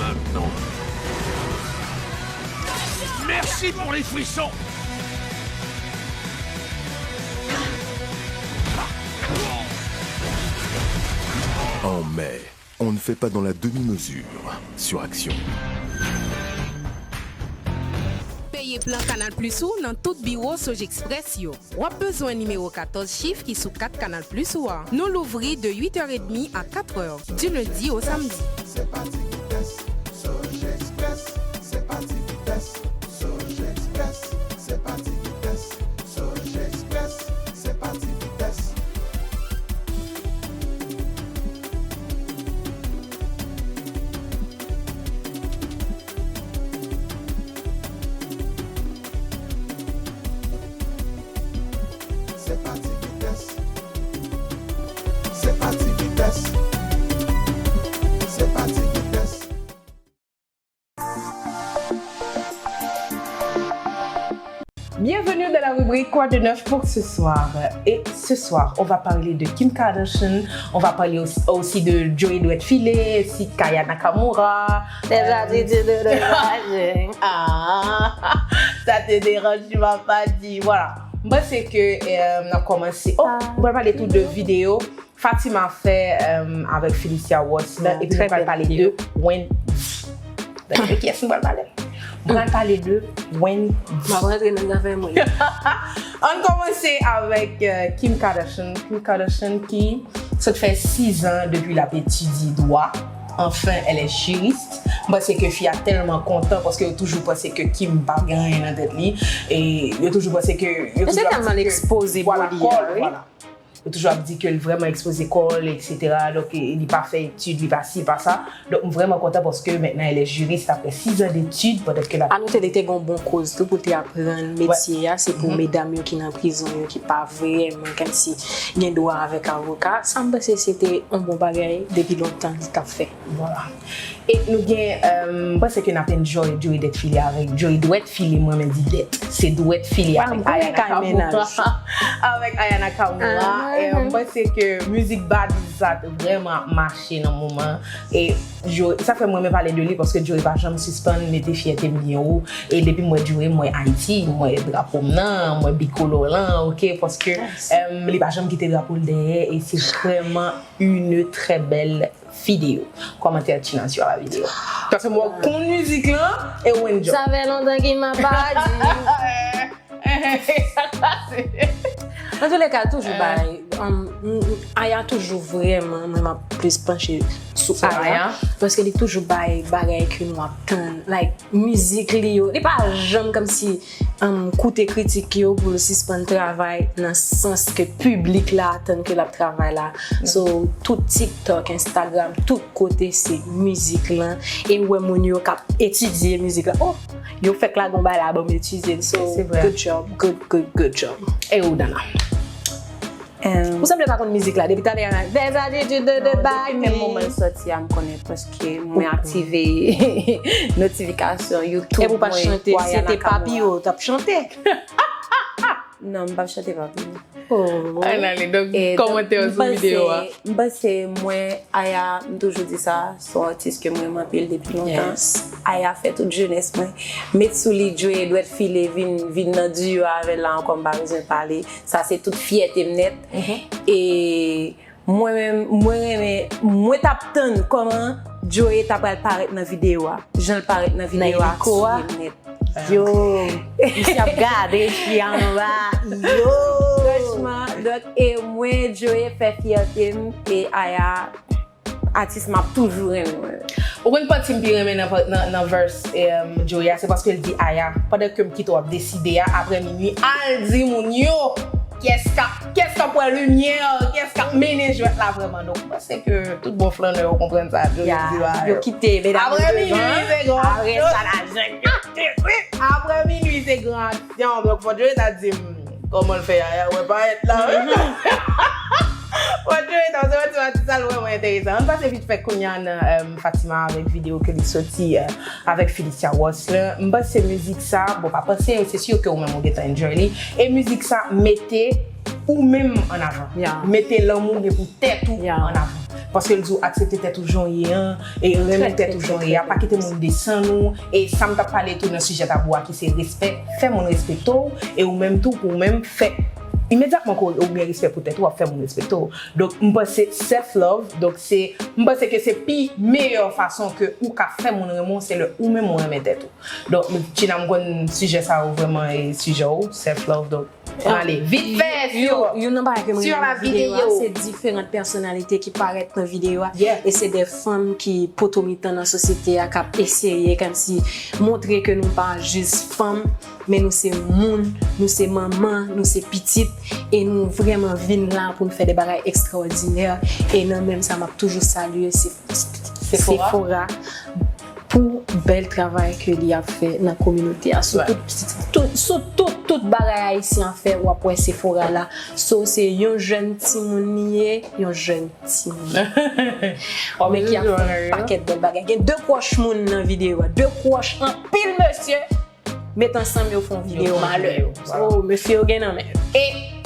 Maintenant. Merci pour les frissons ! En mai, on ne fait pas dans la demi-mesure sur Action. Peye plan Canal Plus ou nan tout biwo Sojexpress yo. W ap bezwen nimewo katòz chif ki sou kat Canal Plus ou a. Nou louvri de uit è edmi a kat è, du lundi au samedi. Se pati vitès, Sojexpress, se pati vitès, Sojexpress, se pati vitès, Sojexpress, se pati vitès. Se pa Bienvenue dans la rubrique Quoi de neuf pour ce soir. Et ce soir, on va parler de Kim Kardashian, on va parler aussi, aussi de Joey Dwet File, si Kaya Nakamura. Les attitudes de Virgin. Ah, ça te dérange, tu m'as pas dit. Voilà. Mwen se ke euh, n ap kòmanse. Oh, mwen pale tou de videyo Fatima fè euh, avèk Felicia Ross la, epi nou pral pale de Wendy. Tande de kiyès nou pral pale? Nou pral pale de Wendy. M ap rantre nan zafè mwen. Ann kòmanse avèk euh, Kim Kardashian. Kim Kardashian ki sot fè sis an depi l ap etidye dwa. Enfin, elle est juriste. Mwen panse ke fi a tèlman kontan paske yo toujou panse ke Kim pa gen anyen nan tèt li. E yo toujou panse ke. Yo toujou ap di ke, ekspoze body a, wi. Yo toujou ap di ke l vrèman ekspoze kò l, et cetera. Donk, li pa fè etid, li pa si, li pa sa. Donk, m vrèman kontan paske maintenant elle est juriste après six ans d'études, pendant que la. Anote li te gen yon bon koz tou pou l te aprann metye a. Se pou medam yo ki nan prizon yo, ki pa vrèman kòmsi gen dwa avèk avoka. Sa m panse se te yon bon bagay depi lontan li t ap fè. Voilà. E nou gen, euh, m panse ke n ap enjoy Joey Dwet File avèk Joey Dwet File, mwen menm di Dwet. Se Dwet File avèk Aya Nakamura. Avèk Aya Nakamura. E m panse ke mizik Bad sa te vrèman ap mache nan moman. E Joey, sa fè mwen renmen pale de li paske Joey pa janm sispann mete fyète m byen wo. E depi m wè Joey, m wè Ayiti, m wè drapo m nan, m wè bikolò lan, ok, paske euh, li pa janm kite drapo l dèyè e se vrèman une très belle vidéo. Kòmantè Tina sur la vidéo. Paske mwen konn mizik lan e ou enjoy. Sa fè lontan ki m ap pa di. Sa k pase? Nan tou le ka, toujou bay. Um, Aya toujou vrèman, mwen m ap plis panche sou Aya. Paske li toujou bay bagay ke nou ap tann. Like, mizik li yo. Li pa janm kòmsi um, koute kritik yo pou l sispann travay nan sans ke piblik la atann ke l ap travay la. So, tout TikTok, Instagram, tout kote se mizik lan. E ou wè moun yo k ap etidye mizik lan. Oh, yo fèk lage yon bagay la, ban m etidye l. So, good job, good, good, good job. E ou, Dana? Ou sanble pa konn mizik la depi talè a. Des attitudes de, de bad. Depi menm moman l sòti a m konnen paske mwen aktive notifikasyon YouTube mwen. Epi ou pa chante, si se te papi ou t ap chante. Non, m p ap chante papi. Ann ale, donk kòmantè yo sou videyo a. M panse mwen, Aya, m toujou di sa, se yon atis ke m renmen anpil depi lontan. Aya fè tout jenès mwen met sou li, Joey Dwet File vin, vin nan duo avè l la ankò, m pa bezwen pale. Sa se tout fyète m nèt. E mwen menm, mwen renmen, mwen t ap tann kòman Joey ta pral parèt nan videyo a. Jan l parèt nan videyo a, ap swiv nèt. Yo, misye ap gade fi anba. Yo. Franchman, donk, e mwen, Joey fè fyète m, e Aya, atis m ap toujou renmen mwen. Ou konn pati m pi renmen nan, nan, nan verse um, Joey a, se paske l di Aya, pandan ke m kite w ap deside a, apre minui, al di moun yo, kiyès k ap, kiyès k ap wè limyè, kiyès k ap mennen jwèt la vrèman. Donk, mwen panse ke tout bon flannè yo konprann sa Joey ap di la. Yo kite medam yo devan, apre sa lajan yo te wi. Apre minui, se gran aksyon. Donk, fò Joey ta di m kòman l fè Aya wè parèt la. Fò Joey ta, se yon ti pati sa l vrèman enteresan. Ann pase vit fè kounye a nan um, Fatima avèk videyo ke li soti uh, avèk Felicia Ross la. M panse mizik sa, bon, pa panse, se si ke ou menm ou gentan enjoy li. E mizik sa mete ou menm an avan. Mete lanmou ou gen pou tèt ou an avan. Paske l di w aksepte tèt ou jan w ye an, e renmen tèt ou jan w ye a, pa kite moun desann ou, e sa m t ap pale tou nan sijè tabou a ki se respè, fè moun respekte w, e ou menm tou pou ou menm fè imedyatman ke w gen respè pou tèt ou, w ap fè moun respekte w. Donk m panse self love, donk se, m panse ke se pi meyè fason ke ou ka fè moun renmen w, se lè ou menm ou renmen tèt ou. Donk Tina, m konn sijè sa yo vrèman e sijè w, self love, donk Ann ale vit fè. Youn nan bagay ke m renmen nan videyo a, se diferan pèsonalite ki parèt nan videyo a. E se de fanm ki poto mitan nan sosyete a, k ap eseye kòmsi montre ke nou pa jis fanm, men nou se moun, nou se manman, nou se pitit, e nou vrèman vin la pou n fè de bagay ekstraòdinè. E nan menm sa, m ap toujou salye Sephora pou bèl travay ke li ap fè nan kominote a. Sou tout, tout, sou tout, tout bagay ayisyen ap fè, w ap wè Sephora la. So, se yon jèn timoun li ye, yon jèn timoun. Men ki ap fè yon pakèt bèl bagay. Gen de kwòch moun nan videyo a. De kwòch anpil, mesye. met ansanm, yo fè yon videyo malè. Oh, mesye yo gen nan men. E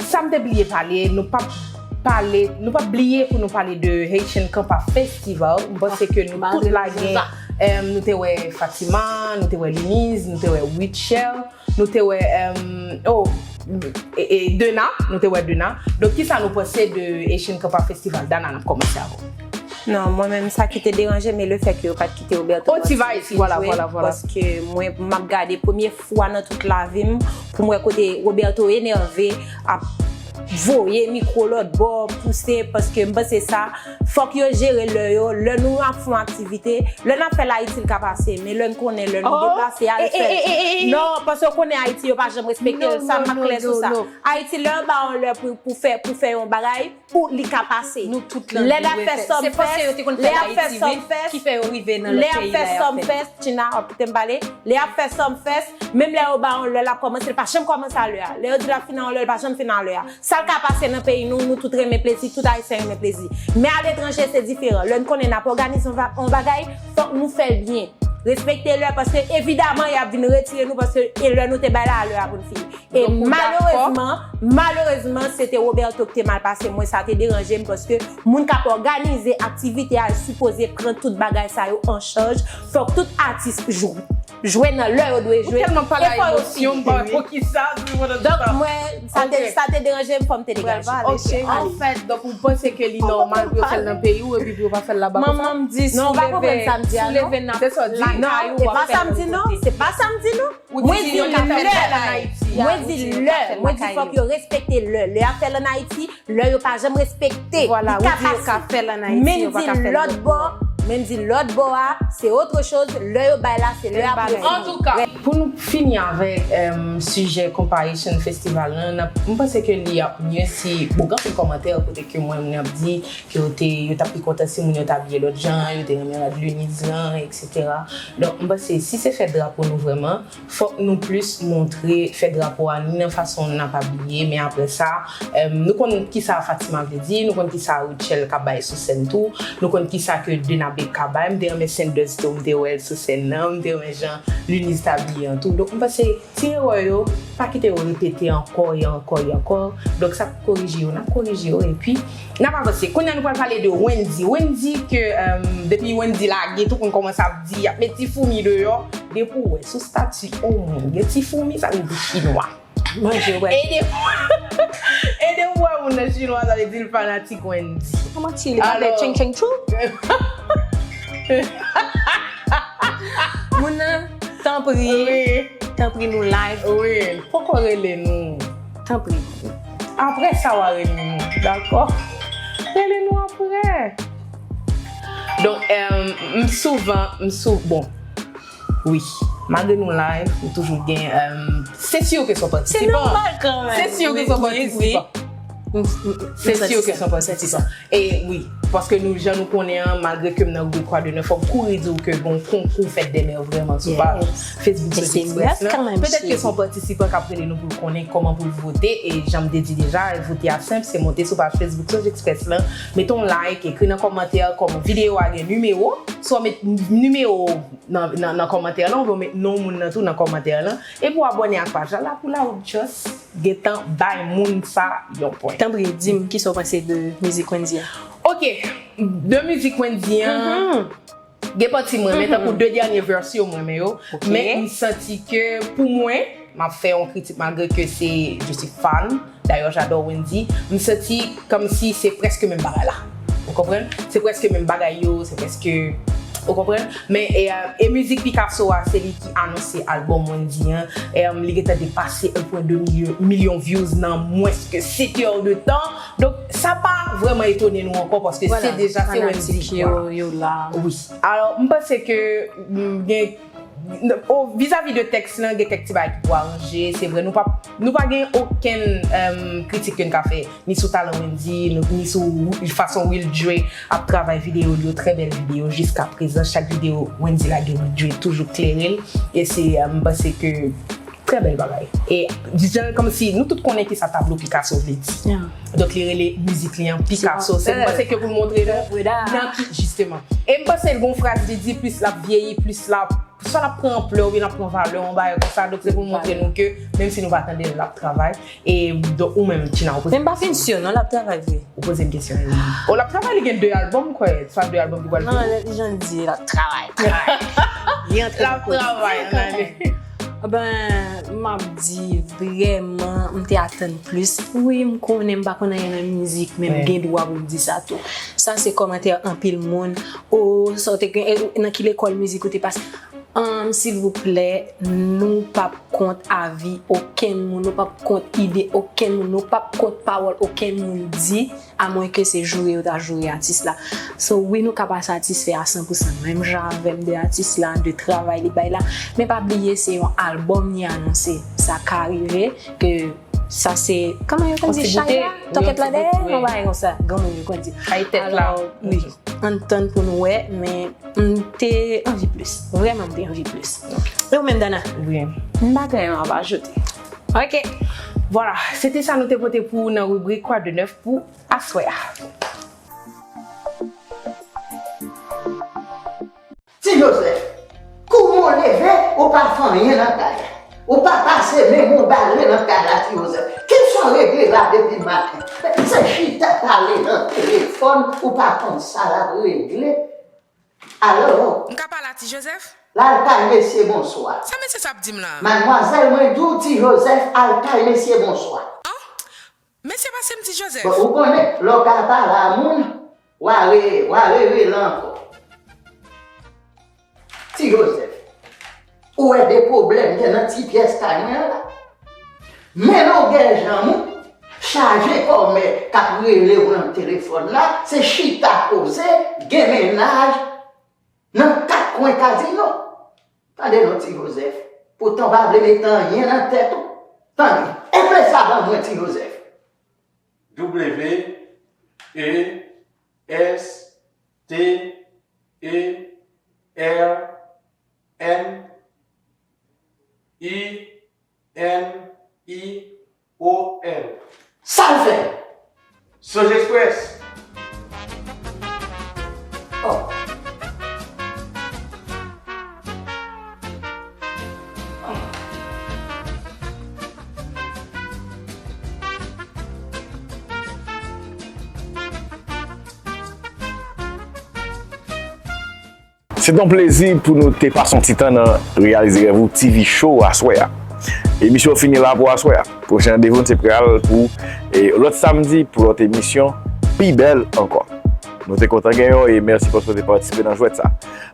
sa m te bliye pale, nou p ap pale, nou p ap bliye pou nou pale de Haitian Compas Festival. M panse ke nou tout la gen, um, nou te wè Fatima, nou te wè Luniz, nou te wè Rutshelle, nou te wè, um, oh, e, e, Dena, nou te wè Dena. Donk, kisa nou panse de Haitian Compas Festival? Dana, n ap kòmanse avè w. Non, mwen menm, sa ki te deranje m, e le fè ke yo pa t kite Roberto Oh, ti vay, voilà, voilà, voilà. Paske mwen, m ap gade, premye fwa nan tout lavi m, pou m wè kote Roberto enève, ap voye mikwo lòt bò, pouse, paske m panse sa, fòk yo jere lè yo, lè nou ap fè yon aktivite, lè n ap fè l Ayiti, l ka pase, men lè n konnen, lè nou deplase, al fè l. Non, paske w konnen Ayiti, yo pa janm respekte l, sa m ap klè sou sa. Ayiti, lè yo ba yon lè pou, pou fè, pou fè yon bagay, ou li ka pase. Nou tout lan dwe fè. Se panse yo te konn fè l Ayiti, wi, ki fè yo rive nan lòt peyi la y ap fè. Tina, w ap kite m pale. Lè y ap fè Sumfest, menm lè yo ba yon lè, l ap kòmanse, li pa janm kòmanse a lè a. Lè yo di l ap fini a yon lè, li pa janm fini a lè a. Sa l ka pase nan peyi nou, nou tout renmen plezi, tout Ayisyen renmen plezi. Men aletranje, se diferan. Lè n konnen n ap òganize yon va- yon bagay, fòk nou fè l byen. Respekte lè, paske evidaman, y ap vin retire nou, paske e lè nou te bay la, a lè a pou n fini. E malerezman, malerezman, se te Roberto ki te mal pase. Mwen, sa te deranje m paske moun k ap òganize aktivite a sipoze pran tout bagay sa yo an chaj. Fòk tout atis jou, jwe nan lè yo dwe jwe. Ou tèlman pale a emosyon, m pa wè poukisa. Donk, mwen, sa te, sa te deranje m, fò m te degaje. Ok, anfèt, donk ou panse ke li nòmal pou yo fè l nan peyi w epi pou yo pa fè l laba konsa? Manman m di, si w leve, si w leve nan lakay ou, w ap fè l nan lòt kote. Se pa sa m di, non. Mwen di lè, mwen di lè, mwen di fòk yo respekte lè. Lè y ap fè l ann Ayiti, lè yo pa janm respekte. Li ka pase. Men m di lòt bò, men m di lòt bò a, se autre chose, lè yo bay la, se lè a pou yo fini. Antouka, pou nou fini avèk, um, sijè Compas Haitian Festival lan, m panse ke li ap mye si, bon, gen anpil kòmantè kote ke mwen, mwen ap di ke yo te, yo t ap pi kontan si moun yo t abiye lòt jan, yo te renmen rad Luniz lan, et cetera. Donk, m panse si se fè drapo nou vrèman, fòk nou plis montre, fè drapo a ni nan fason n ap abiye, men apre sa, um, nou konn kisa Fatima vle di, nou konn kisa Rutshelle ka bay sou sèn tou, nou konn kisa ke Denabe ka bay, m te renmen Sanders tou, m te wè l sou sèn nan, m te renmen jan Luniz t abiye an tou. Donk, m panse ti erè yo, pa kite yo repete ankò e ankò e ankò. Donk, sa k korije yo, n ap korije yo, epi n ap avanse. Kounye a, nou pral pale de Wendy. Wendy ke, um, depi Wendy lage, tout moun kòmanse ap di, y ap met ti foumi deyò. Depi w wè sou stati yon moun gen ti foumi, sa vle di chinwa. Manje, wè. E depi, e depi w wè moun nan chinwa, sa vle di l fanatik Wendy. Kòman ti li pale tcheng tcheng tchou? Moun nan, tanpri, tanpri nou live. Wi, poko rele nou. Tanpri. Apre sa, w a rele nou, dakò? Rele nou apre. Donk, um, m souvan, m sou, bon, wi. Malgre nou live, nou toujou gen, um, se si ke se yon patisipan. Se nòmal kanmenm. Se si ke se yon patisipan. Se si ke se yon patisipan. E wi, paske nou, jan nou konnen an, malgre ke m nan ribrik Kwa de Nè, fò m kouri di w ke gen yon konkou Fête des Mères vrèman sou paj Facebook Soti Express lan. Petèt ke se yon patisipan k ap rele nou pou l konnen kòman pou l vote, e jan m te di deja, vote a senp, se monte sou paj Facebook Soti Express lan, mete yon like, ekri nan kòmantè kòman videyo a gen nimewo, swa w met nimewo nan, nan, nan kòmantè lan, oubyen w met non moun nan tou nan kòmantè lan, epi w abòne ak paj la, la pou la ou just gentan bay moun sa yon pwen. Tanpri, di m, kisa w panse de mizik Wendy an? Ok, de mizik Wendy an, gen pati m renmen, tankou de dènye vèsyon m renmen yo, men m santi ke pou mwen, m ap fè yon kritik malgre ke se, je suis fan, d'ailleurs j'adore Wendy, m santi kòmsi se prèske menm bagay la. Ou konprann? Se prèske menm bagay yo, se prèske, ou konprann? Men, e, e mizik Picasso a, se li ki anonse albòm Wendy an. E, um, li gentan depase un point deux milyon, milyon views nan mwens ke sèt è de tan. Donk, sa pa vrèman etone nou ankò, paske se deja se Wendy, vwala. Wi. Alò, m panse ke, mm, gen O, vizavi de tèks lan, gen kèk ti bagay ki pou aranje. Se vre, nou pa, nou pa gen okenn, em, kritik ke n ka fè, ni sou talan Wendy, nou, ni sou fason Will Dre ap travay videyo l yo, trè bèl videyo jiska prezan. Chak videyo Wendy lage, Will Dre toujou klere l. E se, em, m panse ke trè bèl bagay. E jan kòmsi nou tout konnen kisa tablo Picasso vle di. Donk, li rele mizik li an Picasso. Se, m panse ke pou l montre nou nan ki, jisteman. E m panse l gon fraz li di, plis l ap vyeyi, plis l ap L ap pran anplè oubyen l ap pran valè yon bagay konsa. Donk, se pou l montre nou ke, menm si nou pa tande l, l ap travay. E, donk, ou menm, Tina, ou poze m kesyon. Men m pa fin si non, l ap travay vre. Ou poze m kesyon. O, l ap travay, li gen de albòm, m kwè. Swa de albòm ki pral fini. Non, jan l di, l ap travay, travay. Li antre nan travay, travay. Ben, m ap di, vrèman, m te atann plis. Wi, m konnen m pa konn anyen nan mizik, men m gen dwa pou m di sa tou. Sa se kòmantè anpil moun. O, sa w te gen, e, nan ki lekòl mizik ou te pase? Ahn, silvouplè, nou p ap kont avi okenn moun, nou p ap kont ide okenn moun, nou p ap kont pawòl okenn moun di, amwenke se joure yo ta joure atis la. So, wi, nou ka pa satisfè a san pou san menm jan avè m de atis la, de travay li bay la, men pa bliye se yon albòm li anonse. Sa ka rive ke sa se, kòman yo konn di, chay la, tòkèt la dèyè, yon bagay konsa, granmoun yo konn di. Chay tèt la. Alò, wi, ann tann pou nou wè, men m te anvi plis. Vrèman, m te anvi plis. E ou menm, Dana? Wi. M pa gen anyen m ap ajoute. Ok. Vwala, se te sa nou te pote pou ou nan ribrik Quoi de neuf pou aswè a. Ti Jozèf, kouman w leve, ou pa fè anyen nan kay la. Ou pa pase menm yon bale nan kay la, Ti Jozèf. Kisa w regle la depi maten? Se chita pale nan telefòn, ou pa konn sa l ap regle. Alo? M ka pale a Ti Jozèf? L al kay mesye, bonswa. Sa mesye sa ap di m la? Madmwazèl, mwen di w Ti Jozèf al kay mesye, bonswa. An? Mesye pase m Ti Jozèf. Bon, ou konnen, lè w ka pale a moun, w a re, w a rerele ankò. Ti Jozèf, ou wè de pwoblèm gen nan ti pyès kay mwen an la? Men logè janm ou, chaje kòmè k ap rele w nan telefòn la, se chita koze, gen mennaj nan kat kwen kazino. Tande non, Ti Jozèf, poutan w pa vle mete anyen nan tèt ou. Tande, epe sa ban mwen, Ti Jozèf. W E S T E R N I N I O N. Sa l fè? Sonj Express. Oh. Se t yon plezi pou nou te pase yon ti tan nan Reyalize Rèv Ou T V Show aswè a. Emisyon an fini la pou aswè a. Pwochen randevou n se pral pou, e, lòt samdi pou lòt emisyon pi bèl ankò. Nou te kontan genyen w e mèsi paske w te patisipe nan jwèt sa.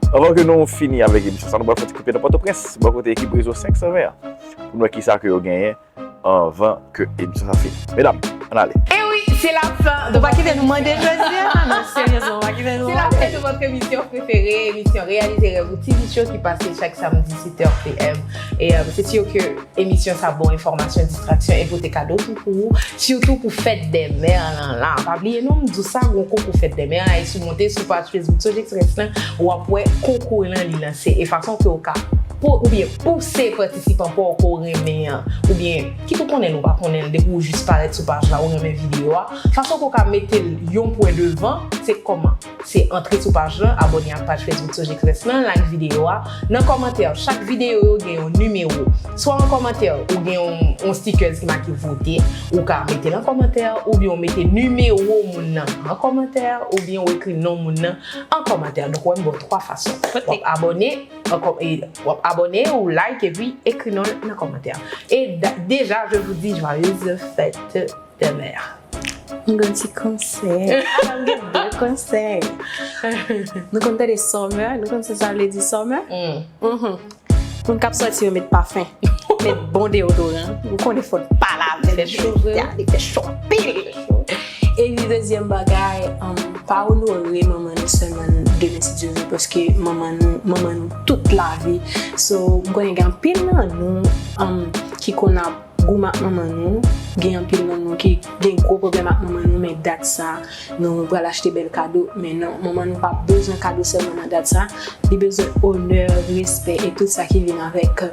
Anvan ke nou fini avèk emisyon sa, nou pral fè yon ti kanpe nan Pòtoprens, bò kote ekip Rezo senk san ven an, pou n wè kisa ke yo genyen anvan ke emisyon sa fini. Medam, ann ale. E wi, se lafen de... Ou pa kite nou mande jodi a, non, seryezman, ou pa kite nou mande. C'est la fin de votre émission préférée, émission Réalisez Rêve Ou T V Show ki pase chak samdi sèt è P M. E, euh, se si ke emisyon sa ba w enfòmasyon, distraksyon e pote kado tou pou ou, sitou pou fèt dè mè lan la. Pa bliye non, m di w sa, gon konkou fèt dè mè la, e si w monte sou paj Facebook Sonj Express lan, w ap wè konkou lan li lanse. E fason ke w ka po-, oubyen pouse patisipan pa w ke w renmen an, oubyen kit ou konnen l ou pa konnen l, depi w jis parèt sou paj la, ou renmen videyo a, fason ke w ka mete l yon pwen devan, se kòman? Se antre sou paj lan, abòne ak paj Facebook Sonj Express lan, like videyo a. Nan kòmantè, chak videyo yo gen yon nimewo. Swa an kòmantè, ou gen yon, yon stickers ki make vote, ou ka mete l an kòmantè, oubyen w mete nimewo moun nan an kòmantè, oubyen w ekri non moun nan an kòmantè. Donk, w wè m ba w twa fason. W ap abòne, an kò-, e, w ap abòne, ou like, epi ekri non l nan kòmantè. E da-, déjà, je vous dis joyeuses fêtes de mère. M gen ti konsèy. M gen de konsèy. Nou konn tande summer, nou konn sa sa vle di summer? Mm. Mhm. Moun k ap sòti yo met pafen, met bon deodoran. Nou konnen fò n pale avè l. Fè cho vre. Li fè cho anpil. Epi dezyèm bagay, um, pa onore manman nou sèlman demen si Dye vle, paske manman nou, manman nou tout lavi. So, m konnen gen anpil nan nou, um, ki konn ap goumen ak manman nou. Gen anpil nan nou ki gen gwo pwoblèm ak manman nou, men dat sa, nou pral achte bèl kado. Men non, manman nou pa bezwen kado sèlman nan dat sa. Li bezwen onè, respè e tout sa ki vin avèk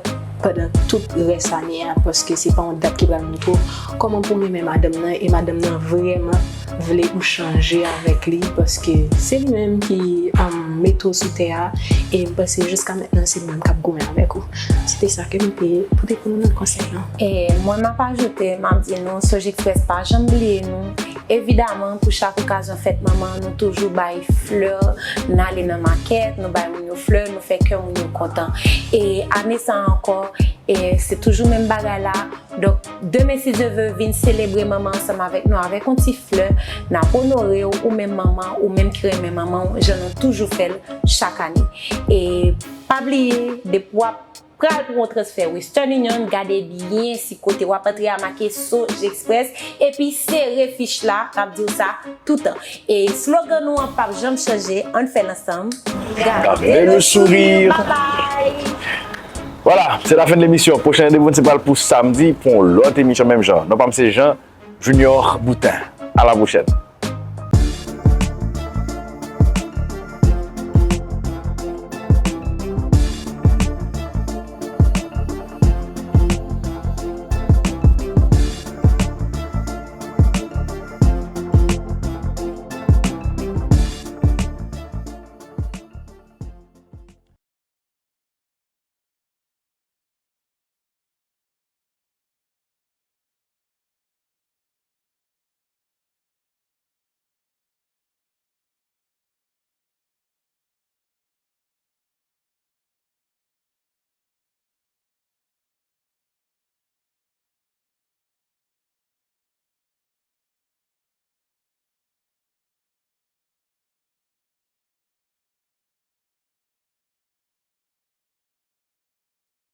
pandan tout rès ane a, paske se pa yon dat ki pral montre w kòman pou w renmen madanm nan, e madanm nan vrèman vle ou chanje avèk li, paske se li menm ki, um, mete w sou tè a, e m panse jiska mentnan se li menm k ap goumen avèk ou. Se te sa ke m te pote pou nou nan konsèy lan. E mwen m ap ajoute, m ap di nou, Sogex Express pa janm bliye nou. Evidaman, pou chak okazyon fèt manman, nou toujou bay flè, n ale nan makèt, nou bay moun yo flè, nou fè kè moun yo kontan. E ane sa ankò, e se toujou menm bagay la. Donk, demen, si Dye vle, vin selebre manman ansanm avèk nou, avèk yon ti flè, n ap onore w, ou menm manman, ou menm ki renmen manman w, jan nou toujou fè l chak ane. E pa bliye, depi w ap pral pou yon transfè Western Union, gade byen si kote w ap antre a make Sogex Express, epi sere fich la, m ap di w sa toutan. E slogan nou an p ap janm chanje, ann fè l ansanm. Gardez le sourire. Bye bye. Voilà, c'est la fin de l'émission. Prochain rendez-vous, c'est pas pour samedi, pour l'autre émission même genre. Non, pas M. Jean Junior Boutin. À la prochaine.